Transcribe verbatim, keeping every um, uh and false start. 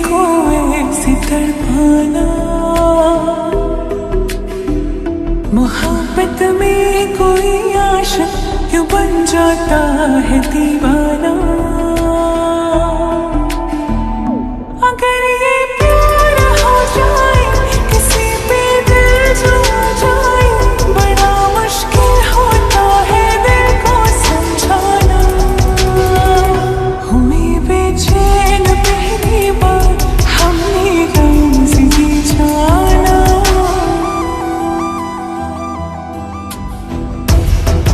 को ऐसे तड़पाना, मोहब्बत में कोई आशिक क्यों बन जाता है दीवाना।